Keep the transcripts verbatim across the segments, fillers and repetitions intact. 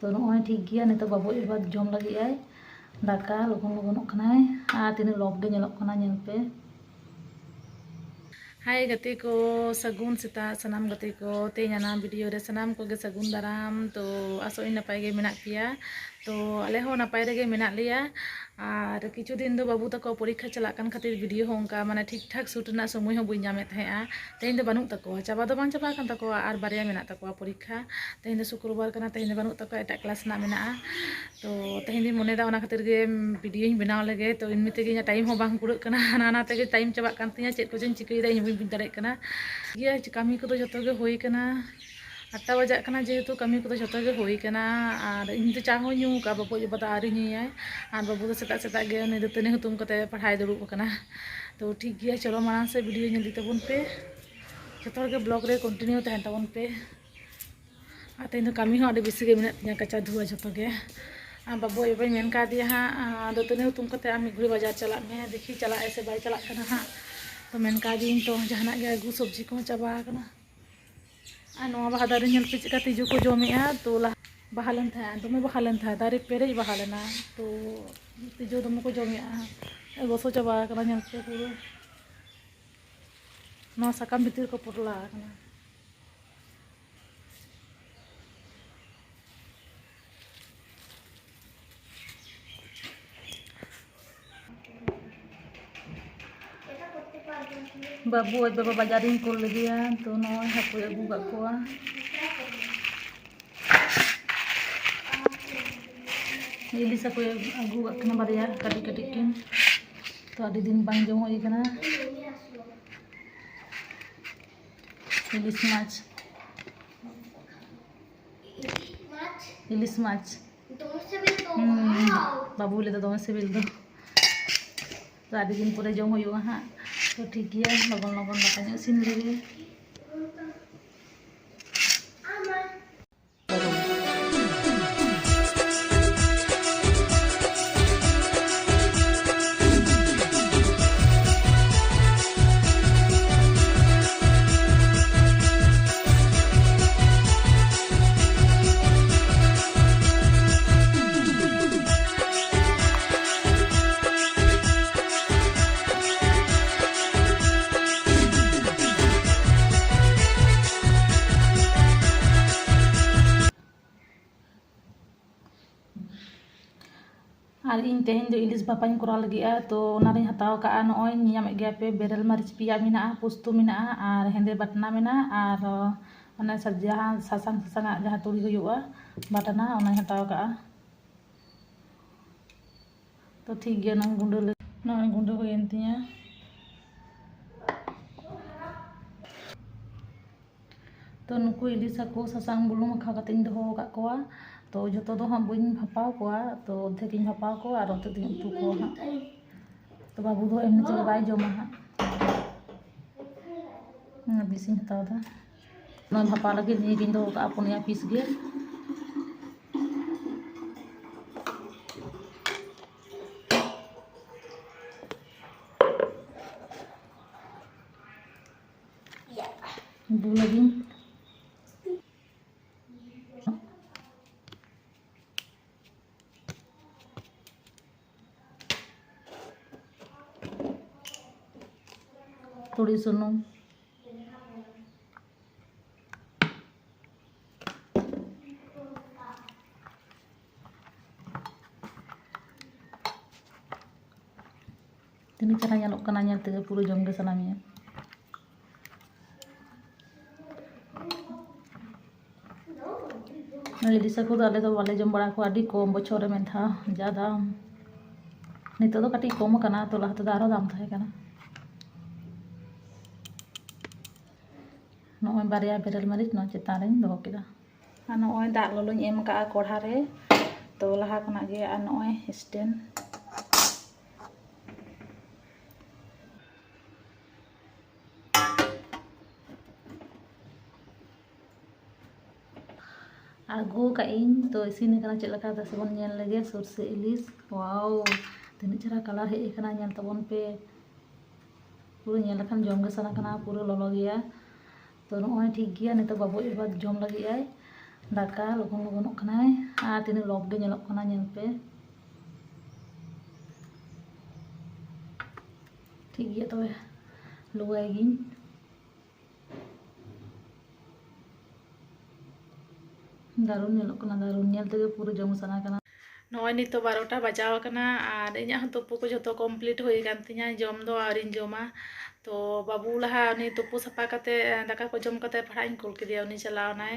ᱛᱚ ᱱᱚᱜᱼᱚᱭ ᱴᱷᱤᱠ ᱜᱮᱭᱟ, ᱱᱤᱛᱚᱜ ᱵᱟᱹᱵᱩ ᱮᱵᱟᱨ ᱡᱚᱢ ᱞᱟᱹᱜᱤᱫ ᱟᱭ ᱫᱟᱠᱟ, ᱞᱚᱜᱚᱱ ᱞᱚᱜᱚᱱᱚᱜ ᱠᱟᱱᱟᱭ᱾ ᱟᱨ ᱛᱤᱱᱟᱹᱜ ᱞᱚᱵᱽ ᱜᱮ ᱧᱮᱞᱚᱜ ᱠᱟᱱᱟ, ᱧᱮᱞ ᱯᱮ᱾ ᱦᱟᱭ ᱜᱟᱛᱮ ᱠᱚ, ᱥᱟᱹᱜᱩᱱ ᱥᱮᱛᱟᱜ ᱥᱟᱱᱟᱢ ᱜᱟᱛᱮ ᱠᱚ᱾ ᱛᱮᱦᱮᱧ ᱟᱱᱟᱜ ᱵᱷᱤᱰᱤᱭᱳ ᱨᱮ ᱥᱟᱱᱟᱢ ᱠᱚᱜᱮ ᱥᱟᱹᱜᱩᱱ ᱫᱟᱨᱟᱢ᱾ ᱛᱚ ᱟᱥᱚᱜ ᱟᱹᱧ ᱱᱟᱯᱟᱭ ᱜᱮ ᱢᱮᱱᱟᱜ ᱯᱮᱭᱟ᱾ ᱛᱚ ᱟᱞᱮ ᱦᱚᱸ ᱱᱟᱯᱟᱭ ᱨᱮᱜᱮ ᱢᱮᱱᱟᱜ ᱞᱮᱭᱟ᱾ ᱟᱨ ᱠᱤᱪᱷᱩ ᱫᱤᱱ ᱫᱚ ᱵᱟᱹᱵᱩ ᱛᱟᱠᱚ ᱯᱚᱨᱤᱠᱠᱷᱟ ᱪᱟᱞᱟᱜ ᱠᱟᱱ ᱠᱷᱟᱹᱛᱤᱨ ᱵᱷᱤᱰᱤᱭᱳ ᱦᱚᱸ ᱚᱱᱠᱟ ᱢᱟᱱᱮ ᱴᱷᱤᱠ ᱴᱷᱟᱠ ᱥᱩᱴ ᱨᱮᱱᱟᱜ ᱥᱚᱢᱚᱭ ᱦᱚᱸ ᱵᱟᱹᱧ ᱧᱟᱢᱮᱫ ᱛᱟᱦᱮᱸᱜᱼᱟ᱾ ᱛᱮᱦᱮᱧ ᱫᱚ ᱵᱟᱹᱱᱩᱜ ᱛᱟᱠᱚᱣᱟ, ᱪᱟᱵᱟ ᱫᱚ ᱵᱟᱝ ᱪᱟᱵᱟ ᱟᱠᱟᱱ ᱛᱟᱠᱚᱣᱟ, ᱟᱨ ᱵᱟᱨᱭᱟ ᱢᱮᱱᱟᱜ ᱛᱟᱠᱚᱣᱟ ᱯᱚᱨᱤᱠᱠᱷᱟ᱾ ᱛᱮᱦᱮᱧ ᱫᱚ ᱥᱩᱠᱨᱵᱟᱨ ᱠᱟᱱᱟ, ᱛᱮᱦᱮᱧ ᱫᱚ ᱵᱟᱹᱱᱩᱜ ᱛᱟᱠᱚᱣᱟ, ᱮᱴᱟᱜ ᱠᱞᱟᱥ ᱨᱮᱱᱟᱜ ᱢᱮᱱᱟᱜᱼᱟ᱾ ᱛᱚ ᱛᱮᱦᱮᱧ ᱫᱚᱧ ᱢᱚᱱᱮᱭᱮᱫᱟ ᱚᱱᱟ ᱠᱷᱟᱹᱛᱤᱨ ᱜᱮ ᱵᱷᱤᱰᱤᱭᱳᱧ ᱵᱮᱱᱟᱣ ᱞᱮᱜᱮ᱾ ᱛᱚ ᱮᱢᱱᱤ ᱛᱮᱜᱮ ᱤᱧᱟᱹᱜ ᱴᱟᱭᱤᱢ ᱦᱚᱸ ᱵᱟᱝ ᱠᱩᱲᱟᱹᱜ ᱠᱟᱱᱟ, ᱦᱟᱱᱟ ᱦᱟᱱᱟ ᱛᱮᱜᱮ ᱴᱟᱭᱤᱢ ᱪᱟᱵᱟᱜ ᱠᱟᱱ ᱛᱤᱧᱟᱹ, ᱪᱮᱫ ᱠᱚᱪᱚᱧ ᱪᱤᱠᱟᱹᱭᱮᱫᱟ ᱤᱧ ᱦᱚᱸ ᱵᱟᱹᱧ ᱵᱩᱡᱽ ᱫᱟᱲᱮᱭᱟᱜ ᱠᱟᱱᱟ᱾ ᱤᱭᱟᱹ ᱠᱟᱹᱢᱤ ᱠᱚᱫᱚ ᱡᱷᱚᱛᱚ ᱜᱮ ᱦᱩᱭ ᱠᱟᱱᱟ, ᱟᱴ ᱴᱟ ᱵᱟᱡᱟᱜ ᱠᱟᱱᱟ, ᱡᱮᱦᱮᱛᱩ ᱠᱟᱹᱢᱤ ᱠᱚᱫᱚ ᱡᱷᱚᱛᱚ ᱜᱮ ᱦᱩᱭ ᱠᱟᱱᱟ᱾ ᱟᱨ ᱤᱧ ᱫᱚ ᱪᱟ ᱦᱚᱸᱧ ᱧᱩ ᱠᱟᱜᱼᱟ, ᱵᱟᱹᱵᱩ ᱟᱡ ᱵᱟᱵᱟ ᱫᱚ ᱟᱹᱣᱨᱤ ᱧᱩᱭᱟᱭ᱾ ᱟᱨ ᱵᱟᱹᱵᱩ ᱫᱚ ᱥᱮᱛᱟᱜ ᱥᱮᱛᱟᱜ ᱜᱮ ᱩᱱᱤ ᱫᱟᱹᱛᱟᱹᱱᱤ ᱦᱩᱛᱩᱢ ᱠᱟᱛᱮ ᱯᱟᱲᱦᱟᱣ ᱫᱩᱲᱩᱵ ᱟᱠᱟᱱᱟ᱾ ᱛᱚ ᱴᱷᱤᱠ ᱜᱮᱭᱟ, ᱪᱚᱞᱚ ᱢᱟᱲᱟᱝ ᱥᱮᱫ ᱵᱷᱤᱰᱤᱭᱳ ᱧᱮᱞ ᱤᱫᱤ ᱛᱟᱵᱚᱱ ᱯᱮ, ᱡᱷᱚᱛᱚ ᱦᱚᱲ ᱜᱮ ᱵᱞᱚᱜ ᱨᱮ ᱠᱚᱱᱴᱤᱱᱤᱭᱩ ᱛᱟᱦᱮᱱ ᱛᱟᱵᱚᱱ ᱯᱮ᱾ ᱟᱨ ᱛᱮᱦᱮᱧ ᱫᱚ ᱠᱟᱹᱢᱤ ᱦᱚᱸ ᱟᱹᱰᱤ ᱵᱮᱥᱤ ᱜᱮ ᱢᱮᱱᱟᱜ ᱛᱤᱧᱟᱹ, ᱠᱟᱪᱟ ᱫᱷᱩᱣᱟᱹ ᱡᱷᱚᱛᱚ ᱜᱮ᱾ ᱟᱨ ᱵᱟᱹᱵᱩ ᱟᱡ ᱵᱟᱵᱟᱧ ᱢᱮᱱ ᱠᱟᱣᱫᱮᱭᱟ ᱦᱟᱸᱜ, ᱟᱨ ᱫᱟᱹᱛᱟᱹᱱᱤ ᱦᱩᱛᱩᱢ ᱠᱟᱛᱮ ᱟᱢ ᱢᱤᱫ ᱜᱷᱩᱲᱤ ᱵᱟᱡᱟᱨ ᱪᱟᱞᱟᱜ ᱢᱮ, ᱫᱮᱠᱷᱤ ᱪᱟᱞᱟᱜ ᱟᱭ ᱥᱮ ᱵᱟᱭ ᱪᱟᱞᱟᱜ ᱠᱟᱱᱟ ᱦᱟᱸᱜ᱾ ᱛᱚ ᱢᱮᱱ ᱠᱟᱣᱫᱤᱭᱟᱹᱧ ᱛᱚ ᱡᱟᱦᱟᱱᱟᱜ ᱜᱮ ᱟᱹᱜᱩ, ᱥᱚᱵᱽᱡᱤ ᱠᱚᱦᱚᱸ ᱪᱟᱵᱟ ᱟᱠᱟᱱᱟ᱾ ᱟᱨ ᱱᱚᱣᱟ ᱵᱟᱦᱟ ᱫᱟᱨᱮ ᱧᱮᱞ ᱯᱮ ᱪᱮᱫᱠᱟ ᱛᱤᱡᱩ ᱠᱚ ᱡᱚᱢᱮᱜᱼᱟ᱾ ᱛᱚ ᱞᱟᱦᱟ ᱵᱟᱦᱟ ᱞᱮᱱ ᱛᱟᱦᱮᱸᱫ, ᱫᱚᱢᱮ ᱵᱟᱦᱟ ᱞᱮᱱ ᱛᱟᱦᱮᱸᱫ, ᱫᱟᱨᱮ ᱯᱮᱨᱮᱡ ᱵᱟᱦᱟ ᱞᱮᱱᱟ᱾ ᱛᱚ ᱛᱤᱡᱩ ᱫᱚᱢᱮ ᱠᱚ ᱡᱚᱢᱮᱜᱼᱟ, ᱜᱚᱥᱚ ᱪᱟᱵᱟ ᱟᱠᱟᱱᱟ ᱧᱮᱞ ᱯᱮ ᱯᱩᱨᱟᱹ᱾ ᱱᱚᱣᱟ ᱥᱟᱠᱟᱢ ᱵᱷᱤᱛᱤᱨ ᱠᱚ ᱯᱚᱴᱞᱟ ᱟᱠᱟᱱᱟ᱾ ᱵᱟᱹᱵᱩ ᱟᱡ ᱵᱟᱵᱟ ᱵᱟᱡᱟᱨᱤᱧ ᱠᱩᱞ ᱞᱮᱫᱮᱭᱟ, ᱛᱚ ᱱᱚᱜᱼᱚᱭ ᱦᱟᱹᱠᱩᱭ ᱟᱹᱜᱩ ᱠᱟᱜ ᱠᱚᱣᱟ᱾ ᱤᱞᱤᱥ ᱦᱟᱹᱠᱩᱭ ᱟᱹᱜᱩ ᱠᱟᱜ ᱠᱤᱱᱟ ᱵᱟᱨᱭᱟ ᱠᱟᱹᱴᱤᱡ ᱠᱟᱹᱴᱤᱡ ᱠᱤᱱ, ᱛᱚ ᱟᱹᱰᱤ ᱫᱤᱱ ᱵᱟᱝ ᱡᱚᱢ ᱦᱩᱭ ᱠᱟᱱᱟ᱾ ᱤᱞᱤᱥ ᱢᱟᱪᱷ, ᱤᱞᱤᱥ ᱢᱟᱪᱷ᱾ ᱫᱚᱢᱮ ᱥᱤᱵᱤᱞ ᱫᱚ᱾ ᱦᱩᱸ, wow᱾ ᱵᱟᱹᱵᱩ ᱞᱟᱹᱭ ᱫᱟ ᱫᱚᱢᱮ ᱥᱤᱵᱤᱞ ᱫᱚ᱾ ᱛᱚ ᱟᱹᱰᱤ ᱫᱤᱱ ᱯᱚᱨᱮ ᱡᱚᱢ ᱦᱩᱭᱩᱜᱼᱟ ᱦᱟᱸᱜ᱾ ᱛᱚ ᱴᱷᱤᱠ ᱜᱮᱭᱟ, ᱞᱚᱜᱚᱱ ᱞᱚᱜᱚᱱ ᱫᱟᱠᱟᱧ ᱤᱥᱤᱱ ᱞᱮᱜᱮ᱾ ᱟᱨ ᱤᱧ ᱛᱮᱦᱮᱧ ᱫᱚ ᱤᱞᱤᱥ ᱵᱷᱟᱯᱟᱧ ᱠᱚᱨᱟᱣ ᱞᱟᱹᱜᱤᱫᱼᱟ᱾ ᱛᱚ ᱚᱱᱟᱨᱤᱧ ᱦᱟᱛᱟᱣ ᱠᱟᱜᱼᱟ, ᱱᱚᱜᱼᱚᱭ ᱧᱮᱧᱟᱢᱮᱫ ᱜᱮᱭᱟ ᱯᱮ, ᱵᱮᱨᱮᱞ ᱢᱟᱹᱨᱤᱪ ᱯᱮᱸᱭᱟ ᱢᱮᱱᱟᱜᱼᱟ, ᱟᱨ ᱦᱮᱸᱫᱮ ᱵᱟᱴᱱᱟ ᱢᱮᱱᱟᱜᱼᱟ, ᱟᱨ ᱚᱱᱮ ᱥᱟ- ᱡᱟᱦᱟᱸ ᱥᱟᱥᱟᱝ ᱥᱟᱥᱟᱝ ᱟᱜ ᱡᱟᱦᱟᱸ ᱛᱩᱲᱤ ᱦᱩᱭᱩᱜᱼᱟ, ᱵᱟᱴᱱᱟ, ᱚᱱᱟᱧ ᱦᱟᱛᱟᱣ ᱠᱟᱜᱼᱟ᱾ ᱛᱚ ᱴᱷᱤᱠ ᱜᱮᱭᱟ, ᱱᱚᱜᱼᱚᱭ ᱜᱩᱸᱰᱟᱹ ᱞᱮ- ᱱᱚᱜᱼᱚᱭ ᱜᱩᱸᱰᱟᱹ ᱦᱩᱭᱮᱱ ᱛᱤᱧᱟ᱾ ᱛᱚ ᱱᱩᱠᱩ ᱤᱞᱤᱥ ᱦᱟᱹᱠᱩ ᱥᱟᱥᱟᱝ ᱵᱩᱞᱩᱝ ᱢᱟᱠᱷᱟᱣ ᱠᱟᱛᱮᱧ ᱫᱚᱦᱚ ᱟᱠᱟᱫ ᱠᱚᱣᱟ᱾ ᱛᱚ ᱡᱷᱚᱛᱚ ᱫᱚ ᱦᱟᱸᱜ ᱵᱟᱹᱧ ᱵᱷᱟᱯᱟᱣ ᱠᱚᱣᱟ, ᱛᱚ ᱚᱨᱫᱷᱮᱠ ᱤᱧ ᱵᱷᱟᱯᱟᱣ ᱠᱚᱣᱟ ᱟᱨ ᱚᱨᱫᱷᱮᱠ ᱤᱧ ᱩᱛᱩ ᱠᱚᱣᱟ ᱦᱟᱸᱜ᱾ ᱛᱚ ᱵᱟᱹᱵᱩ ᱫᱚ ᱮᱢᱱᱤ ᱛᱮᱜᱮ ᱵᱟᱭ ᱡᱚᱢᱟ ᱦᱟᱸᱜ᱾ ᱦᱩᱸ, ᱵᱤᱥᱤᱧ ᱦᱟᱛᱟᱣ ᱮᱫᱟ᱾ ᱱᱚᱣᱟ ᱵᱷᱟᱯᱟᱣ ᱞᱟᱹᱜᱤᱫ ᱱᱤᱭᱟᱹ ᱜᱤᱧ ᱫᱚᱦᱚ ᱠᱟᱜᱼᱟ, ᱯᱩᱱᱭᱟ ᱯᱤᱥ ᱜᱮ᱾ ᱫᱩᱞᱟᱹᱜᱤᱧ᱾ ᱛᱩᱲᱤ ᱥᱩᱱᱩᱢ᱾ ᱛᱤᱱᱟᱹᱜ ᱪᱮᱦᱨᱟ ᱧᱮᱞᱚᱜ ᱠᱟᱱᱟ, ᱧᱮᱞ ᱛᱮᱜᱮ ᱯᱩᱨᱟᱹ ᱡᱚᱢ ᱜᱮ ᱥᱟᱱᱟ ᱢᱮᱭᱟ᱾ ᱤᱞᱤᱥ ᱦᱟᱹᱠᱩ ᱫᱚ ᱟᱞᱮ ᱫᱚ ᱵᱟᱞᱮ ᱡᱚᱢ ᱵᱟᱲᱟ ᱠᱚᱣᱟ, ᱟᱹᱰᱤ ᱠᱚᱢ, ᱵᱚᱪᱷᱚᱨ ᱨᱮ ᱢᱤᱫ ᱫᱷᱟᱣ, ᱡᱟ ᱫᱟᱢ᱾ ᱱᱤᱛᱚᱜ ᱫᱚ ᱠᱟᱹᱴᱤᱡ ᱠᱚᱢ ᱟᱠᱟᱱᱟ, ᱛᱚ ᱞᱟᱦᱟ ᱛᱮᱫᱚ ᱟᱨᱦᱚᱸ ᱫᱟᱢ ᱛᱟᱦᱮᱸ ᱠᱟᱱᱟ᱾ ᱱᱚᱜᱼᱚᱭ ᱵᱟᱨᱭᱟ ᱵᱮᱨᱮᱞ ᱢᱟᱹᱨᱤᱪ ᱱᱚᱣᱟ ᱪᱮᱛᱟᱱ ᱨᱮᱧ ᱫᱚᱦᱚ ᱠᱮᱫᱟ᱾ ᱟᱨ ᱱᱚᱜᱼᱚᱭ ᱫᱟᱜ ᱞᱚᱞᱚᱧ ᱮᱢ ᱠᱟᱜᱼᱟ ᱠᱚᱲᱦᱟ ᱨᱮ, ᱛᱚ ᱞᱟᱦᱟ ᱠᱷᱚᱱᱟᱜ ᱜᱮ᱾ ᱟᱨ ᱱᱚᱜᱼᱚᱭ stand᱾ ᱟᱬᱜᱚ ᱠᱟᱜ ᱤᱧ, ᱛᱚ ᱤᱥᱤᱱ ᱟᱠᱟᱱᱟ ᱪᱮᱫ ᱞᱮᱠᱟ, ᱛᱟᱥᱮ ᱵᱚᱱ ᱧᱮᱞ ᱞᱮᱜᱮ᱾ ᱥᱚᱨᱥᱮ ᱤᱞᱤᱥ, wow, ᱛᱤᱱᱟᱹᱜ ᱪᱮᱦᱨᱟ colour ᱦᱮᱡ ᱟᱠᱟᱱᱟ, ᱧᱮᱞ ᱛᱟᱵᱚᱱ ᱯᱮ᱾ ᱯᱩᱨᱟᱹ ᱧᱮᱞ ᱞᱮᱠᱷᱟᱱ ᱡᱚᱢ ᱜᱮ ᱥᱟᱱᱟ ᱠᱟᱱᱟ, ᱯᱩᱨᱟᱹ ᱞᱚᱞᱚ ᱜᱮᱭᱟ᱾ ᱛᱚ ᱱᱚᱜᱼᱚᱭ ᱴᱷᱤᱠ ᱜᱮᱭᱟ, ᱱᱤᱛᱚᱜ ᱵᱟᱹᱵᱩ ᱮᱵᱟᱨ ᱡᱚᱢ ᱞᱟᱹᱜᱤᱫ ᱟᱭ ᱫᱟᱠᱟ, ᱞᱚᱜᱚᱱ ᱞᱚᱜᱚᱱᱚᱜ ᱠᱟᱱᱟᱭ᱾ ᱟᱨ ᱛᱤᱱᱟᱹᱜ ᱞᱚᱵ ᱜᱮ ᱧᱮᱞᱚᱜ ᱠᱟᱱᱟ, ᱧᱮᱞ ᱯᱮ᱾ ᱴᱷᱤᱠ ᱜᱮᱭᱟ, ᱛᱚᱵᱮ ᱞᱩᱣᱟᱭ ᱜᱤᱧ᱾ ᱫᱟᱨᱩᱱ ᱧᱮᱞᱚᱜ ᱠᱟᱱᱟ, ᱫᱟᱨᱩᱱ ᱧᱮᱞ ᱛᱮᱜᱮ ᱯᱩᱨᱟᱹ ᱡᱚᱢ ᱥᱟᱱᱟ ᱠᱟᱱᱟ᱾ ᱱᱚᱜᱼᱚᱭ ᱱᱤᱛᱚᱜ ᱵᱟᱨᱚᱴᱟ ᱵᱟᱡᱟᱣ ᱟᱠᱟᱱᱟ ᱟᱨ ᱤᱧᱟᱹᱜ ᱦᱚᱸ ᱛᱩᱯᱩ ᱠᱚ ᱡᱷᱚᱛᱚ complete ᱦᱩᱭ ᱟᱠᱟᱱ ᱛᱤᱧᱟᱹ᱾ ᱡᱚᱢ ᱫᱚ ᱟᱹᱣᱨᱤᱧ ᱡᱚᱢᱟ᱾ ᱛᱚ ᱵᱟᱹᱵᱩ ᱞᱟᱦᱟ ᱩᱱᱤ ᱛᱩᱯᱩ ᱥᱟᱯᱷᱟ ᱠᱟᱛᱮ, ᱫᱟᱠᱟ ᱠᱚ ᱡᱚᱢ ᱠᱟᱛᱮ ᱯᱟᱲᱦᱟᱜ ᱤᱧ ᱠᱩᱞ ᱠᱮᱫᱮᱭᱟ, ᱩᱱᱤ ᱪᱟᱞᱟᱣ ᱮᱱᱟᱭ᱾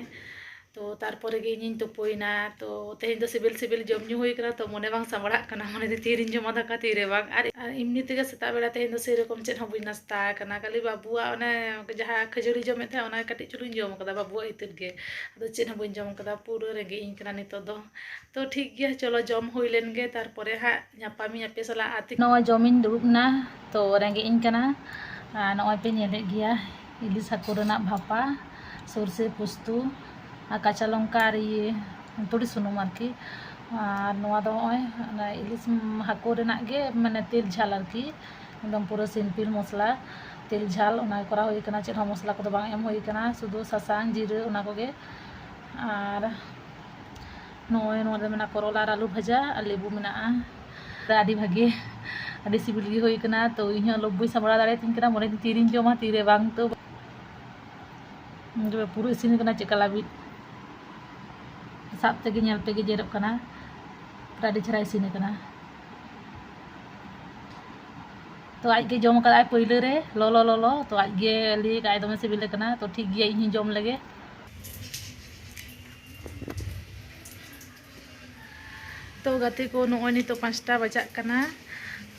ᱛᱚ ᱛᱟᱨᱯᱚᱨᱮ ᱜᱮ ᱤᱧᱤᱧ ᱛᱩᱯᱩᱭᱮᱱᱟ᱾ ᱛᱚ ᱛᱮᱦᱮᱧ ᱫᱚ ᱥᱤᱵᱤᱞ ᱥᱤᱵᱤᱞ ᱡᱚᱢ ᱧᱩ ᱦᱩᱭ ᱠᱟᱱᱟ, ᱛᱚ ᱢᱚᱱᱮ ᱵᱟᱝ ᱥᱟᱢᱵᱲᱟᱜ ᱠᱟᱱᱟ, ᱢᱟᱱᱮ ᱛᱤᱨᱤᱧ ᱡᱚᱢᱟ ᱫᱟᱠᱟ ᱛᱤᱨᱮ ᱵᱟᱝ᱾ ᱟᱨ, ᱟᱨ ᱮᱢᱱᱤ ᱛᱮᱜᱮ ᱥᱮᱛᱟᱜ ᱵᱮᱲᱟ ᱛᱮᱦᱮᱧ ᱫᱚ ᱥᱮᱨᱚᱠᱚᱢ ᱪᱮᱫ ᱦᱚᱸ ᱵᱟᱹᱧ ᱱᱟᱥᱛᱟ ᱟᱠᱟᱱᱟ, ᱠᱷᱟᱹᱞᱤ ᱵᱟᱹᱵᱩᱣᱟᱜ ᱚᱱᱮ ᱡᱟᱦᱟᱸ ᱠᱷᱟᱹᱡᱟᱹᱲᱤ ᱡᱚᱢᱮᱫ ᱛᱟᱦᱮᱸᱫ, ᱚᱱᱟ ᱠᱟᱹᱴᱤᱡ ᱪᱩᱞᱩᱧ ᱡᱚᱢ ᱠᱟᱫᱟ ᱵᱟᱹᱵᱩᱣᱟᱜ ᱤᱛᱟᱹᱛ ᱜᱮ, ᱟᱫᱚ ᱪᱮᱫ ᱦᱚᱸ ᱵᱟᱹᱧ ᱡᱚᱢ ᱠᱟᱫᱟ, ᱯᱩᱨᱟᱹ ᱨᱮᱸᱜᱮᱡ ᱤᱧ ᱠᱟᱱᱟ ᱱᱤᱛᱚᱜ ᱫᱚ᱾ ᱛᱚ ᱴᱷᱤᱠ ᱜᱮᱭᱟ, ᱪᱚᱞᱚ ᱡᱚᱢ ᱦᱩᱭ ᱞᱮᱱ ᱜᱮ, ᱛᱟᱨᱯᱚᱨᱮ ᱦᱟᱸᱜ ᱧᱟᱯᱟᱢᱤᱧ ᱟᱯᱮ ᱥᱟᱞᱟᱜ᱾ ᱟᱨ ᱛᱤ- ᱱᱚᱜᱼᱚᱭ ᱡᱚᱢᱤᱧ ᱫᱩᱲᱩᱵ ᱮᱱᱟ᱾ ᱛᱚ ᱨᱮᱸᱜᱮᱡ ᱤᱧ ᱠᱟᱱᱟ᱾ ᱟᱨ ᱱᱚᱜᱼᱚᱭ ᱯᱮ ᱧᱮᱞᱮᱫ ᱜᱮᱭᱟ ᱤᱞᱤᱥ ᱦᱟᱹᱠᱩ ᱨᱮᱱᱟᱜ ᱵᱷᱟᱯᱟ, ᱥᱚᱨᱥᱮ ᱯᱩᱥᱛᱩ ᱟᱨ ᱠᱟᱸᱪᱟ ᱞᱚᱝᱠᱟ ᱟᱨ ᱤᱭᱟᱹ ᱛᱩᱲᱤ ᱥᱩᱱᱩᱢ ᱟᱨᱠᱤ᱾ ᱟᱨ ᱱᱚᱣᱟ ᱫᱚ ᱱᱚᱜᱼᱚᱭ ᱚᱱᱟ ᱤᱞᱤᱥ ᱦᱟᱹᱠᱩ ᱨᱮᱱᱟᱜ ᱜᱮ, ᱢᱟᱱᱮ ᱛᱮᱞ ᱡᱷᱟᱞ ᱟᱨᱠᱤ, ᱮᱠᱫᱚᱢ ᱯᱩᱨᱟᱹ simple ᱢᱚᱥᱞᱟ, ᱛᱮᱞ ᱡᱷᱟᱞ, ᱚᱱᱟ ᱜᱮ ᱠᱚᱨᱟᱣ ᱦᱩᱭ ᱠᱟᱱᱟ᱾ ᱪᱮᱫ ᱦᱚᱸ ᱢᱚᱥᱞᱟ ᱠᱚᱫᱚ ᱵᱟᱝ ᱮᱢ ᱦᱩᱭ ᱠᱟᱱᱟ, ᱥᱩᱫᱷᱩ ᱥᱟᱥᱟᱝ, ᱡᱤᱨᱟᱹ, ᱚᱱᱟ ᱠᱚᱜᱮ᱾ ᱟᱨ ᱱᱚᱜᱼᱚᱭ ᱱᱚᱣᱟ ᱨᱮ ᱢᱮᱱᱟᱜᱼᱟ ᱠᱚᱨᱚᱞᱟ ᱟᱨ ᱟᱹᱞᱩ ᱵᱷᱟᱡᱟ ᱟᱨ ᱞᱮᱵᱩ ᱢᱮᱱᱟᱜᱼᱟ᱾ ᱟᱹᱰᱤ ᱵᱷᱟᱜᱮ, ᱟᱹᱰᱤ ᱥᱤᱵᱤᱞ ᱜᱮ ᱦᱩᱭ ᱠᱟᱱᱟ᱾ ᱛᱚ ᱤᱧ ᱦᱚᱸ ᱞᱳᱵᱷ ᱵᱟᱹᱧ ᱥᱟᱢᱵᱲᱟᱣ ᱫᱟᱲᱮᱭᱟᱛᱤᱧ ᱠᱟᱱᱟ, ᱢᱚᱱᱮ ᱫᱤᱧ ᱛᱤᱨᱤᱧ ᱡᱚᱢᱟ, ᱛᱤᱨᱮ ᱵᱟᱝ᱾ ᱛᱚ ᱯᱩᱨᱟᱹ ᱤᱥᱤᱱ ᱠᱟᱱᱟ, ᱪᱮᱫᱠᱟ ᱞᱟᱹᱵᱤᱫ, ᱥᱟᱵ ᱛᱮᱜᱮ ᱧᱮᱞ ᱛᱮᱜᱮ ᱡᱮᱨᱚᱜ ᱠᱟᱱᱟ, ᱯᱩᱨᱟᱹ ᱟᱹᱰᱤ ᱪᱮᱦᱨᱟ ᱤᱥᱤᱱ ᱠᱟᱱᱟ᱾ ᱛᱚ ᱟᱡ ᱜᱮ ᱡᱚᱢ ᱠᱟᱫᱟᱭ ᱯᱟᱹᱭᱞᱟᱹ ᱨᱮ, ᱞᱚᱞᱚ ᱞᱚᱞᱚ᱾ ᱛᱚ ᱟᱡ ᱜᱮ ᱞᱟᱹᱭ ᱠᱟᱜᱼᱟᱭ ᱫᱚᱢᱮ ᱥᱤᱵᱤᱞ ᱠᱟᱱᱟ᱾ ᱛᱚ ᱴᱷᱤᱠ ᱜᱮᱭᱟ, ᱤᱧ ᱦᱚᱸᱧ ᱡᱚᱢ ᱞᱮᱜᱮ᱾ ᱛᱚ ᱜᱟᱛᱮ ᱠᱚ, ᱱᱚᱜᱼᱚᱭ ᱱᱤᱛᱚᱜ ᱯᱟᱸᱪᱴᱟ ᱵᱟᱡᱟᱜ ᱠᱟᱱᱟ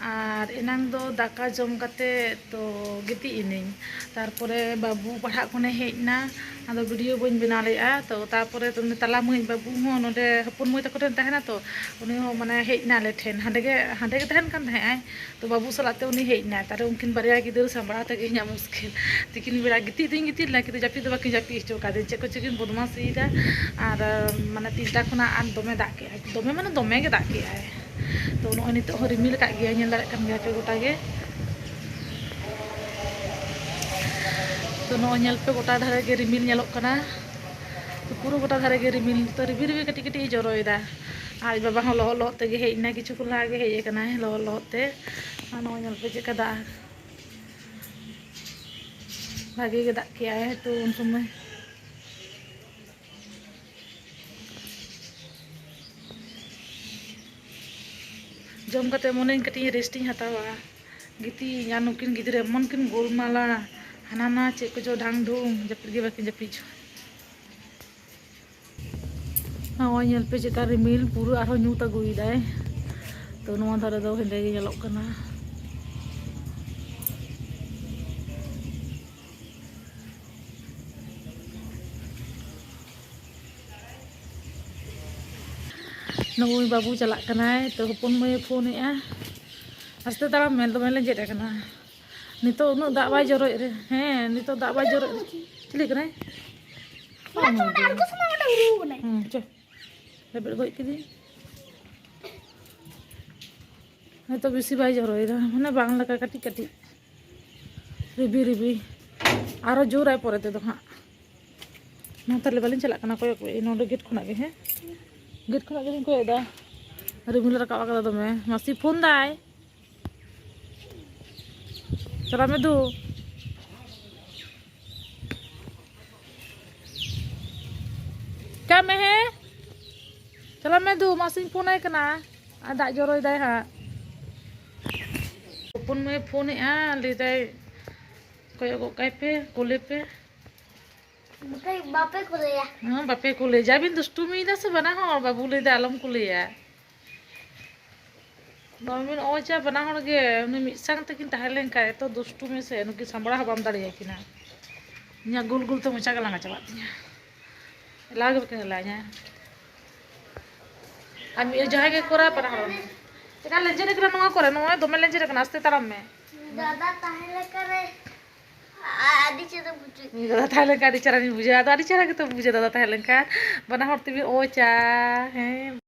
ᱟᱨ ᱮᱱᱟᱝ ᱫᱚ ᱫᱟᱠᱟ ᱡᱚᱢ ᱠᱟᱛᱮ ᱛᱚ ᱜᱤᱛᱤᱡ ᱮᱱᱟᱹᱧ᱾ ᱛᱟᱨᱯᱚᱨᱮ ᱵᱟᱹᱵᱩ ᱯᱟᱲᱦᱟᱜ ᱠᱷᱚᱱᱮ ᱦᱮᱡ ᱮᱱᱟ, ᱟᱫᱚ video ᱵᱟᱹᱧ ᱵᱮᱱᱟᱣ ᱞᱮᱫᱼᱟ᱾ ᱛᱚ ᱛᱟᱨᱯᱚᱨᱮ ᱫᱚ ᱩᱱᱤ ᱛᱟᱞᱟ ᱢᱟᱹᱭ ᱵᱟᱹᱵᱩ ᱦᱚᱸ ᱱᱚᱰᱮ ᱦᱚᱯᱚᱱ ᱢᱟᱹᱭ ᱛᱟᱠᱚ ᱴᱷᱮᱱ ᱛᱟᱦᱮᱱᱟ, ᱛᱚ ᱩᱱᱤ ᱦᱚᱸ ᱢᱟᱱᱮ ᱦᱮᱡ ᱮᱱᱟ ᱟᱞᱮ ᱴᱷᱮᱱ, ᱦᱟᱸᱰᱮ ᱜᱮ, ᱦᱟᱸᱰᱮ ᱜᱮ ᱛᱟᱦᱮᱱ ᱠᱟᱱ ᱛᱟᱦᱮᱸᱫ ᱟᱭ᱾ ᱛᱚ ᱵᱟᱹᱵᱩ ᱥᱟᱞᱟᱜ ᱛᱮ ᱩᱱᱤ ᱦᱮᱡ ᱮᱱᱟᱭ, ᱛᱟᱦᱞᱮ ᱩᱱᱠᱤᱱ ᱵᱟᱨᱭᱟ ᱜᱤᱫᱟᱹᱨ ᱥᱟᱢᱵᱲᱟᱣ ᱛᱮᱜᱮ ᱤᱧᱟᱹᱜ ᱢᱩᱥᱠᱤᱞ᱾ ᱛᱤᱠᱤᱱ ᱵᱮᱲᱟ ᱜᱤᱛᱤᱡ ᱫᱩᱧ ᱜᱤᱛᱤᱡ ᱞᱮᱱᱟ, ᱠᱤᱱᱛᱩ ᱡᱟᱹᱯᱤᱫ ᱫᱚ ᱵᱟᱹᱠᱤᱱ ᱡᱟᱹᱯᱤᱫ ᱦᱚᱪᱚ ᱠᱟᱫᱤᱧ, ᱪᱮᱫ ᱠᱚᱪᱚ ᱠᱤᱱ ᱵᱚᱫᱢᱟᱥᱤᱭᱮᱫᱟ᱾ ᱟᱨ ᱢᱟᱱᱮ ᱛᱤᱱᱴᱟ ᱠᱷᱚᱱᱟᱜ ᱟᱨ ᱫᱚᱢᱮ ᱫᱟᱜ ᱠᱮᱜᱼᱟᱭ, ᱫᱚᱢᱮ ᱢᱟᱱᱮ ᱫᱚᱢᱮ ᱜᱮ ᱫᱟᱜ ᱠᱮᱜᱼᱟᱭ᱾ ᱛᱚ ᱱᱚᱜᱼᱚᱭ ᱱᱤᱛᱚᱜ ᱦᱚᱸ ᱨᱤᱢᱤᱞ ᱟᱠᱟᱫ ᱜᱮᱭᱟᱭ, ᱧᱮᱞ ᱫᱟᱲᱮᱭᱟᱜ ᱠᱟᱱ ᱜᱮᱭᱟ ᱯᱮ ᱜᱚᱴᱟ ᱜᱮ᱾ ᱛᱚ ᱱᱚᱜᱼᱚᱭ ᱧᱮᱞ ᱯᱮ, ᱜᱚᱴᱟ ᱫᱷᱟᱨᱮ ᱜᱮ ᱨᱤᱢᱤᱞ ᱧᱮᱞᱚᱜ ᱠᱟᱱᱟ᱾ ᱛᱚ ᱯᱩᱨᱟᱹ ᱜᱚᱴᱟ ᱫᱷᱟᱨᱮ ᱜᱮ ᱨᱤᱢᱤᱞ, ᱛᱚ ᱨᱤᱵᱤ ᱨᱤᱵᱤ ᱠᱟᱹᱴᱤᱡ ᱠᱟᱹᱴᱤᱡ ᱮ ᱡᱚᱨᱚᱭᱮᱫᱟ᱾ ᱟᱨ ᱟᱡ ᱵᱟᱵᱟ ᱦᱚᱸ ᱞᱚᱦᱚᱫ ᱞᱚᱦᱚᱫ ᱛᱮᱜᱮ ᱦᱮᱡ ᱮᱱᱟᱭ, ᱠᱤᱪᱷᱩ ᱠᱷᱚᱱ ᱞᱟᱦᱟ ᱜᱮ ᱦᱮᱡ ᱟᱠᱟᱱᱟᱭ ᱞᱚᱦᱚᱫ ᱞᱚᱦᱚᱫ ᱛᱮ᱾ ᱟᱨ ᱱᱚᱜᱼᱚᱭ ᱧᱮᱞ ᱯᱮ ᱪᱮᱫᱠᱟ ᱫᱟᱜ, ᱵᱷᱟᱜᱮ ᱜᱮ ᱫᱟᱜ ᱠᱮᱜᱼᱟᱭ ᱛᱚ ᱩᱱ ᱥᱚᱢᱚᱭ᱾ ᱡᱚᱢ ᱠᱟᱛᱮ ᱢᱚᱱᱮᱧ ᱠᱟᱹᱴᱤᱡ ᱨᱮᱥᱴ ᱤᱧ ᱦᱟᱛᱟᱣᱟ᱾ ᱜᱤᱛᱤᱡ ᱤᱧ, ᱟᱨ ᱱᱩᱠᱤᱱ ᱜᱤᱫᱽᱨᱟᱹ ᱮᱢᱚᱱ ᱠᱤᱱ ᱜᱳᱞᱢᱟᱞᱟ, ᱦᱟᱱᱟ ᱱᱟ ᱪᱮᱫ ᱠᱚᱪᱚ ᱰᱷᱟᱝ ᱰᱷᱩᱝ, ᱡᱟᱹᱯᱤᱫ ᱜᱮ ᱵᱟᱹᱠᱤᱱ ᱡᱟᱹᱯᱤᱫ ᱦᱚᱪᱚ᱾ ᱱᱚᱜᱼᱚᱭ ᱧᱮᱞ ᱯᱮ, ᱪᱮᱫᱠᱟ ᱨᱤᱢᱤᱞ ᱯᱩᱨᱟᱹ ᱟᱨᱦᱚᱸ ᱧᱩᱛ ᱟᱹᱜᱩᱭᱮᱫᱟᱭ᱾ ᱛᱚ, ᱱᱚᱣᱟ ᱫᱷᱟᱨᱮ ᱫᱚ ᱦᱮᱸᱫᱮ ᱜᱮ ᱧᱮᱞᱚᱜ ᱠᱟᱱᱟ᱾ ᱱᱩᱭ ᱵᱟᱹᱵᱩ ᱪᱟᱞᱟᱜ ᱠᱟᱱᱟᱭ, ᱛᱚ, ᱦᱚᱯᱚᱱ ᱢᱟᱹᱭᱮ ᱯᱷᱳᱱᱮᱜᱼᱟ᱾ ᱟᱥᱛᱮ ᱛᱟᱲᱟᱢ ᱢᱮ, ᱫᱚᱢᱮ ᱞᱮᱸᱡᱮᱫ ᱟᱠᱟᱱᱟ᱾ ᱱᱤᱛᱚᱜ ᱩᱱᱟᱹᱜ ᱫᱟᱜ ᱵᱟᱭ ᱡᱚᱨᱚᱭᱮᱫ ᱨᱮ, ᱦᱮᱸ, ᱱᱤᱛᱚᱜ ᱫᱟᱜ ᱵᱟᱭ ᱡᱚᱨᱚᱭᱮᱫ ᱨᱮ᱾ ᱪᱤᱞᱤ ᱠᱟᱱᱟᱭ? ᱚᱱᱟ ᱛᱚ, ᱚᱱᱟ ᱟᱬᱜᱚ ᱥᱚᱢᱚᱭ ᱚᱸᱰᱮ ᱩᱨᱩ ᱠᱟᱱᱟᱭ᱾ ᱦᱩᱸ, ᱪᱚ᱾ ᱞᱮᱵᱮᱫ ᱜᱚᱡ ᱠᱤᱫᱤᱧ᱾ ᱱᱤᱛᱚᱜ ᱵᱮᱥᱤ ᱵᱟᱭ ᱡᱚᱨᱚᱭᱮᱫᱟ, ᱢᱟᱱᱮ ᱵᱟᱝ ᱞᱮᱠᱟ, ᱠᱟᱹᱴᱤᱡ ᱠᱟᱹᱴᱤᱡ᱾ ᱨᱤᱵᱤ ᱨᱤᱵᱤ᱾ ᱟᱨᱚ ᱡᱳᱨᱟᱭ ᱯᱚᱨᱮ ᱛᱮᱫᱚ ᱦᱟᱸᱜ᱾ ᱢᱟ ᱛᱟᱦᱞᱮ ᱵᱟᱹᱞᱤᱧ ᱪᱟᱞᱟᱜ ᱠᱟᱱᱟ, ᱠᱚᱭᱚᱜ ᱯᱮ, ᱱᱚᱰᱮ ᱜᱮᱴ ᱠᱷᱚᱱᱟᱜ ᱜᱮ, ᱦᱮᱸ? ᱜᱮᱴ ᱠᱷᱚᱱᱟᱜ ᱜᱮᱞᱤᱧ ᱠᱚᱭᱚᱜ ᱮᱫᱟ᱾ ᱨᱤᱢᱤᱞ ᱨᱟᱠᱟᱵ ᱟᱠᱟᱫᱟ ᱫᱚᱢᱮ᱾ ᱢᱟᱥᱤ ᱯᱷᱳᱱ ᱫᱟᱭ᱾ ᱪᱟᱞᱟᱜ ᱢᱮ ᱫᱩ᱾ ᱪᱟᱞᱟᱜ ᱢᱮ, ᱦᱮᱸ? ᱪᱟᱞᱟᱜ ᱢᱮ ᱫᱩ, ᱢᱟᱥᱤᱧ ᱯᱷᱳᱱ ᱟᱭ ᱠᱟᱱᱟ᱾ ᱟᱨ ᱫᱟᱜ ᱡᱚᱨᱚᱭ ᱫᱟᱭ ᱦᱟᱸᱜ᱾ ᱦᱚᱯᱚᱱ ᱢᱟᱹᱭ ᱯᱷᱳᱱᱮᱜᱼᱟ, ᱞᱟᱹᱭ ᱫᱟᱭ, ᱠᱚᱭᱚᱜ ᱜᱚᱜ ᱠᱟᱭ ᱯᱮ, ᱠᱳᱞᱮ ᱯᱮ᱾ ᱵᱟᱯᱮ, ᱵᱟᱯᱮ ᱠᱩᱞᱤᱭᱟ᱾ ᱦᱮᱸ, ᱵᱟᱯᱮ ᱠᱩᱞᱤᱭᱟ᱾ ᱡᱟ ᱵᱤᱱ ᱫᱩᱥᱴᱩᱢᱤᱭᱮᱫᱟ ᱥᱮ ᱵᱟᱱᱟ ᱦᱚᱲ, ᱵᱟᱹᱵᱩ ᱞᱟᱹᱭᱫᱟ ᱟᱞᱚᱢ ᱠᱩᱞᱤᱭᱟ᱾ ᱫᱚᱢᱮ ᱵᱤᱱ ᱚᱡᱟ ᱵᱟᱱᱟ ᱦᱚᱲ ᱜᱮ, ᱩᱱᱤ ᱢᱤᱫ ᱥᱟᱝ ᱛᱮᱠᱤᱱ ᱛᱟᱦᱮᱸ ᱞᱮᱱ ᱠᱷᱟᱡ ᱮᱛᱚ ᱫᱩᱥᱴᱩᱢᱤ ᱥᱮ, ᱱᱩᱠᱤᱱ ᱥᱟᱢᱵᱲᱟᱣ ᱦᱚᱸ ᱵᱟᱢ ᱫᱟᱲᱮᱭᱟᱠᱤᱱᱟ᱾ ᱤᱧᱟᱹᱜ ᱜᱩᱞ ᱜᱩᱞ ᱛᱮ ᱢᱚᱪᱟ ᱜᱮ ᱞᱟᱸᱜᱟ ᱪᱟᱵᱟᱜ ᱛᱤᱧᱟ᱾ ᱮᱞᱟᱣ ᱜᱮ ᱵᱟᱹᱠᱤᱱ ᱮᱞᱟᱣᱤᱧᱟ᱾ ᱟᱨ ᱢᱤᱫ ᱡᱟᱦᱟᱸᱭ ᱜᱮ ᱠᱚᱨᱟᱣ ᱯᱟᱲᱦᱟᱣ᱾ ᱪᱮᱫᱟᱜ ᱞᱮᱸᱡᱮᱨ ᱠᱟᱱᱟ ᱱᱚᱣᱟ ᱠᱚᱨᱮ? ᱱᱚᱜᱼᱚᱭ ᱫᱚᱢᱮ ᱞᱮᱸᱡᱮᱨ ᱠᱟᱱᱟ, ᱟᱥᱛᱮ ᱛᱟᱲᱟᱢ ᱢᱮ᱾ ᱫᱟᱫᱟ ᱛᱟᱦᱮᱸ ᱞᱮᱠᱟ ᱨᱮ ᱟᱹᱰᱤ ᱪᱮᱦᱨᱟ ᱵᱩᱡᱷᱟᱹᱜ᱾ ᱫᱟᱫᱟ ᱛᱟᱦᱮᱸ ᱞᱮᱱᱠᱷᱟᱱ ᱟᱹᱰᱤ ᱪᱮᱦᱨᱟ ᱵᱩᱡᱷᱟᱹᱜᱼᱟ᱾ ᱟᱫᱚ ᱟᱹᱰᱤ ᱪᱮᱦᱨᱟ ᱜᱮᱛᱚ ᱵᱩᱡᱷᱟᱹᱜᱼᱟ ᱫᱟᱫᱟ ᱛᱟᱦᱮᱸ ᱞᱮᱱᱠᱷᱟᱱ᱾ ᱵᱟᱱᱟ ᱦᱚᱲ ᱛᱮᱵᱤᱱ ᱚᱪᱟ, ᱦᱮᱸ᱾